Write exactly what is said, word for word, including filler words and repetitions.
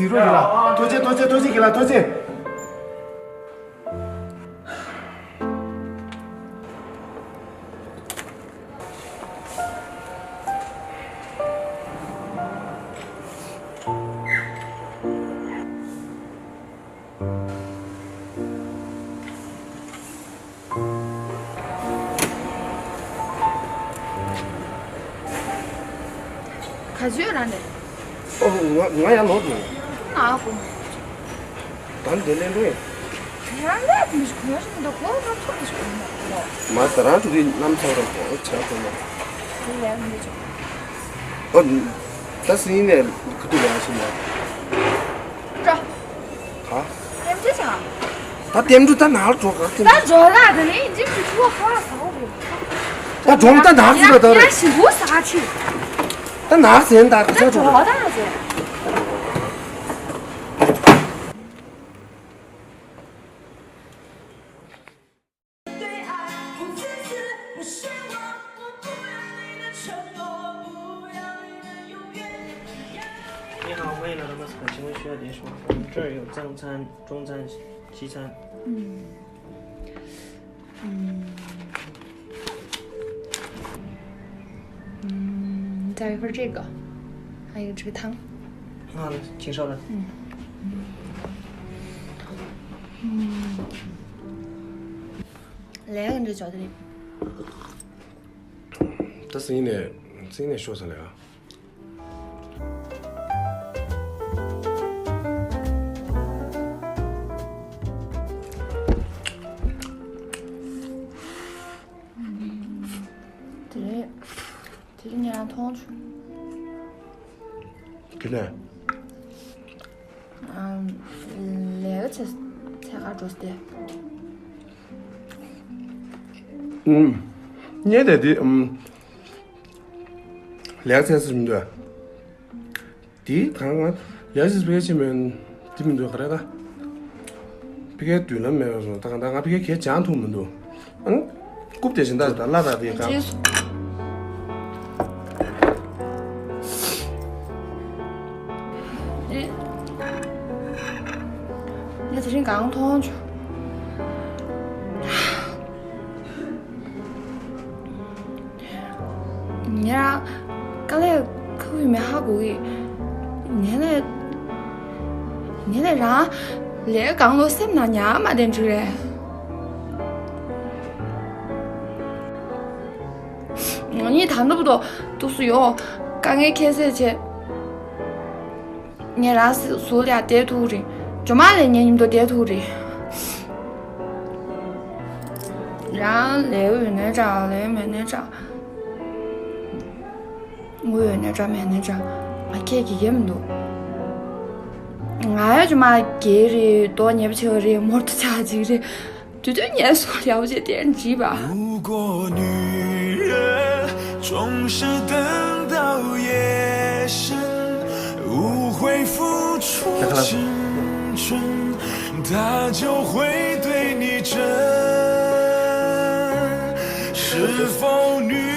གཟིགས་རོགས་གྱིས་ལ། ཐུགས་རྗེ་ཆེ། ཐུགས་རྗེ་ཆེ། ཐུགས་རྗེ་ཆེ། གྱིས་ལ། ཐུགས་རྗེ་ཆེ། ག་ཚོད་རང་རེད། ཨོ། ང་ང་ཡང་ལོག་འགྲོ། ང་ཨ་ཁུ། ད་འདི་ལེན་འགྲོ་ཡིན། ང་ལས་མི་ཞིག་གོ་ཞིག་མི་འདུག་གོ་ང་ཚོ་མི་ཞིག་གོ་མ་གོ། མ་ད་རང་ཚོ་གི་རྣམ་ཚོར་ར་གོ་བྱ་གོ་མ། འདི་ལས་མི་ཆོག་ཨོ། ད་སྲིད་ནས་ཁུ་ཏུ་ཡང་ཞིག་མ། འགྲོ། ག་ལྟེམ་འགྲོ་བྱ། ད་ལྟེམ་འགྲོ་ད་ནར་འགྲོ་ག་ལྟེམ་ད་འགྲོ་ད་ད་ནི་འཇིབ་ཀྱི་ཐུ་བ་ཧ་ཟ་བོ་རེད། ད་འགྲོ་ད་ནར་ཟིན་ད་ད་རེད། ཡ་ཞི་བོ་ཟ་ཆི། ད་ནར་ཟིན་ད་ག་ད་ཚ་འགྲོ་འགྲོ་ད་ཟེ། ཉི་ཧའོ，欢迎来到马斯克，请问需要点什么？我们这儿有藏餐、中餐、西餐。嗯。嗯。嗯，再一份这个，还有这个汤。啊，请稍等。嗯。嗯。来，你这叫的嘞。 ད་སྲིད་ནས་སྲིད་ནས་ཤོག་ཟེར་ལེ་ཨ། དེ་རིང་དེ་རིང་ངས་མཐོང་བྱུང་། དེ་ནས། ཨམ། ལས་ཀ་བྱེད་ས་ཚད་ག་འགྲོ་སྟེ། ཨུམ། ངས་དེ་དེ་ཨུམ། ལས་ཀ་བྱེད་ས་མི་འདུག་དེ་གང་ང་ལས་ཀ་བྱེད་ས་ཕ་གི་ཆེ་མོད་དེ་མི་འདུག་ག་རེ་ད། ཕ་གིའི་མདུན་ལམ་མེད་པ་སོང་ད་གང་ད་ང་ཕ་གིའི་གས་སྦྱང་ཐུབ་མི་འདུག་ཨང་། རྐུབ་དེ་བཞིན་ད་ད་བརླག་ད་དེ་གང་། རྗེས་སུ། ཨེ། ངས་དེ་རིང་གང་མཐོང་བྱུང་། ངས་རང་དཀའ་ལས་ཁག་པོ་ཡོད་མེད་ཧ་གོ་གི། ངས་ལས་ངས་ལས་རང་ལས་གང་ལོ་སེམས་ནང་ཉར་མ་བསྡད་འགྲོ་རེད། ང་གཉིས་ད་འདྲ་པོ་དོ་ཏུག་སུ་ཡོང་དཀའ་ངལ་ཁྱད་བསད་བྱས། ངས་རང་སི་ཟུར་ལ་བསྡད་ཐུབ་རེད། ཇོ་མ་ལས་ངའི་མཉམ་དུ་བསྡད་ཐུབ་རེད། རང་ལས་ཡོད་ནའི་འདྲ་ལས་མེད་ནའི་འདྲ། དངུལ་ཡོད་ནའི་འདྲ་མེད་ནའི་འདྲ། ང་ཁྱེད་ཀྱི་ཡེ་མི་འདུག་ང་ཡ་ཇོ་མ་རྒྱལ་རེད་རྡོ་ཉེ་པོ་ཆེ་བ་རེད་མོར་དུ་ཆགས་ཅིག་རེད། དུས་དུས་ངལ་གསོ་ཡག་པོ་བྱས་དེར་འགྲིག་པ། 如果女人总是等到夜深，无悔付出青春，她就会对你真。是否女